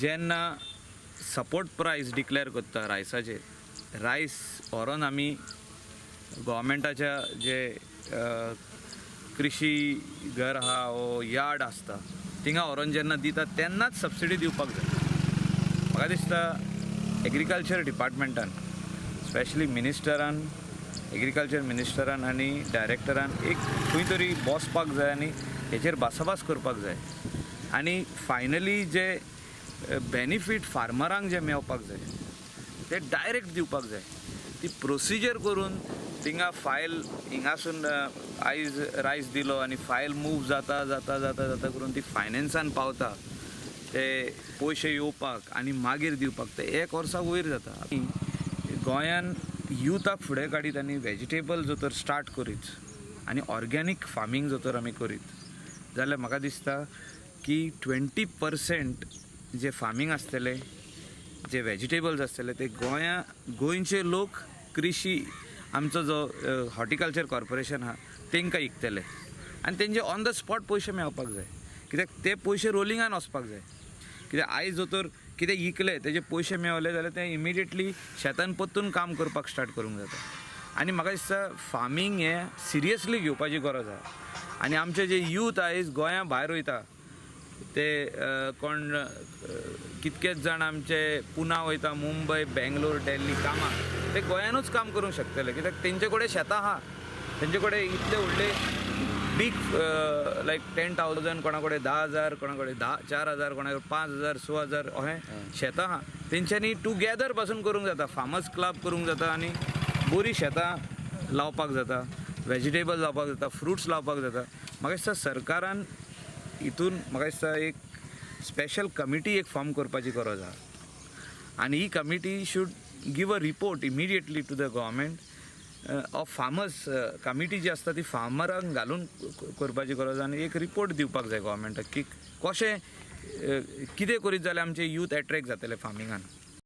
जेन्ना सपोर्ट प्रायस डिक्लेअर करता रायसाचेर, रायस व्हरोन आमी गव्हर्मेंटाच्या जे कृषी घर आहा वो यार्ड आसता थिंगा व्हरोन जेन्ना दिता तेन्नाच सबसिडी दिवपाक जाय. म्हाका दिसता एग्रीकल्चर डिपार्टमेंटान, स्पेशली मिनिस्टरान, एग्रीकल्चर मिनिस्टरान आनी डायरेक्टरान एक खंय तरी बसपाक जाय आनी हेचेर भासाभास करपाक जाय आनी फायनली जे बेनिफीट फार्मरांक जे मेळपाक जाय ते डायरेक्ट दिवपाक जाय. ती प्रोसिजर करून थिंगा फायल हिंगासून आयज रायस दिलो आनी फायल मूव जाता जाता जाता जाता करून ती फायनान्सान पावता, ते पयशे येवपाक आनी मागीर दिवपाक ते एक वर्साक वयर जाता. गोंयान युथाक फुडें काडीत आनी वेजिटेबल जर तर स्टार्ट करीत आनी ऑर्गेनीक फार्मींग जर तर आमी करीत जाल्यार म्हाका दिसता की 20% जे फार्मींग आसतलें, जे वेजिटेबल्स आसतले ते गोंयचे लोक कृषी आमचो जो हॉर्टिकल्चर कॉर्पोरेशन आहा तांकां विकतले आनी तेंचे ऑन the spot पयशे मेळपाक जाय. कित्याक ते पयशे रोलिंगान वचपाक जाय. कित्याक आयज जर तर कितें विकले तेजे पयशे मेवले जाल्यार ते इमिडिएटली शेतान परतून काम करपाक स्टार्ट करूंक जाता. आनी म्हाका दिसता फार्मींग हें सिरियसली घेवपाची गरज आहा. आनी आमचे जे यूथ आयज गोंया भायर वयता ते कोण कितकेच जाण आमचे पुना वयता, मुंबय, बेंगलोर, दिल्ली कामाक, ते गोंयानूच काम करूंक शकतले. कित्याक तेंचे कडेन शेतां आहा, तेंचे कडेन इतले व्हडले बीग लायक 10,000, कोणा कडेन 10,000, कोणा कडेन 4,000, कोणा कडेन 5,000, 6,000 अशें शेतां आहा. तेंच्यांनी टुगेदर पासून करूंक जाता, फार्मर्स क्लब करूंक जाता आनी बरीं शेतां लावपाक जाता, वेजिटेबल लावपाक जाता, फ्रुट्स लावपाक जाता. म्हाका दिसता सरकारान हितून म्हाका दिसता एक स्पेशल कमिटी एक फॉर्म करपाची गरज आहा आनी ही committee should give a report immediately to the government of farmers. Committee जी आसता ती फार्मरांक घालून करपाची गरज आनी एक रिपोर्ट दिवपाक जाय गव्हर्मेंटाक की कशें कितें करीत जाल्यार आमचे यूथ एट्रेक्ट जातले फार्मिंगान.